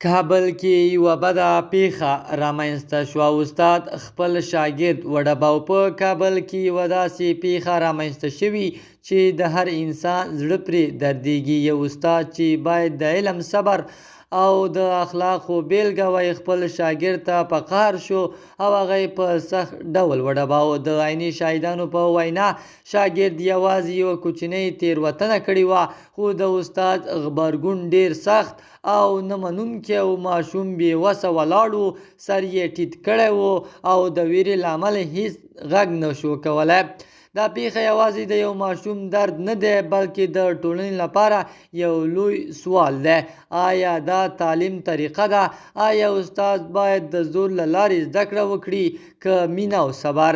کابل کې یوه بده پېښه رامنځته شوه. استاد خپل شاګرد وډباو. په کابل کې یوه داسې پېښه رامنځته شوې چې د هر انسان زړه پرې دردېږي. یو استاد چې باید د علم، صبر او د اخلاقو بېلګه وای، خپل شاګرد ته په قهر شو او هغه یې په سخت ډول وډباوه. د عیني شاهدانو په وینا، شاګرد یوازې یوه کوچنۍ تېروتنه کړې وه، خو د استاد غبرګون ډېر سخت او نه منونکی و. ماشوم بې وسه ولاړ و، سر یې ټیټ کړی و او د ویرې له امله هیڅ غږ نه شو کولی. دا پېښه یوازې د یو ماشوم درد نه دی، بلکې د ټولنې لپاره یو لوی سوال دی. آیا دا تعلیم طریقه ده؟ آیا استاد باید د زور له لارې زده کړه وکړي که مینه او صبر؟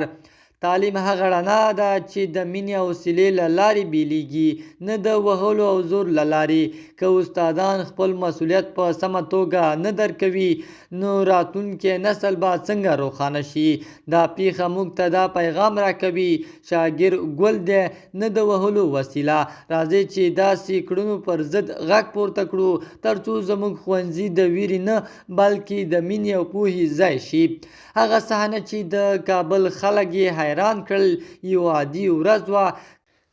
تعلیم هغه رڼا ده چې د مینې او حوصلې له لارې بیلیږي، نه د وهلو او زور له لارې. که استادان خپل مسولیت په سمه توګه نه درکوي، نو راتلونکی نسل به څنګه روښانه شي؟ دا پېښه موږ ته دا پیغام راکوي: شاګرد ګل دی، نه د وهلو وسیله. راځئ چې داسې کړنو پر ضد غږ پورته کړو، ترڅو زموږ ښوونځي د ویرې نه، بلکې د مینې او پوهې ځای شي. هغه صحنه چې د کابل خلک یې حیران کړل، یوه عادي ورځ وه.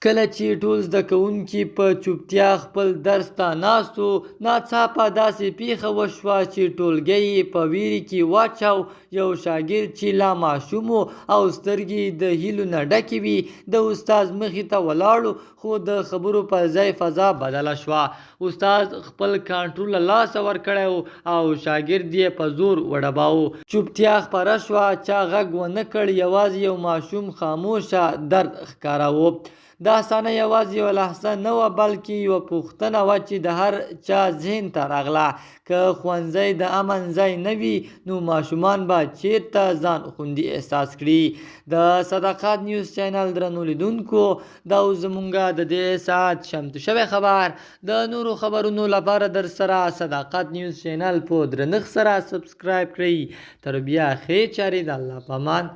کله چې ټول زده کوونکي په چوپتیا خپل درس ته ناست وو، ناڅاپه داسې پېښه وشوه چې ټولګی یې په ویرې کې واچاو. یو شاګرد چې لا ماشوم و او سترګې یې د هیلو نه ډکې وې، د استاد مخې ته ولاړ، خو د خبرو پر ځای فضا بدله شوه. استاد خپل کنټرول له لاسه ورکړی و او شاګرد یې په زور وډباوه. چوپتیا خپره شوه، چا غږ ونه کړ، یوازې یو ماشوم خاموشه درد ښکاراوه. دا صحنه یوازې یوه لحظه نه وه، بلکې یوه پوښتنه وه چې د هر چا ذهن ته راغله: که ښوونځی د امن ځای نه وي، نو ماشومان به چیرته ځان خوندي احساس کړي؟ د صداقت نیوز چینل درنو لیدونکو، دا اوس زمونږ د دې ساعت چمتو شوی خبر. د نورو خبرونو لپاره در سره صداقت نیوز چینل په درنښت سره سبسکرایب کړئ. تر بیا ښې چارې، د الله په امان.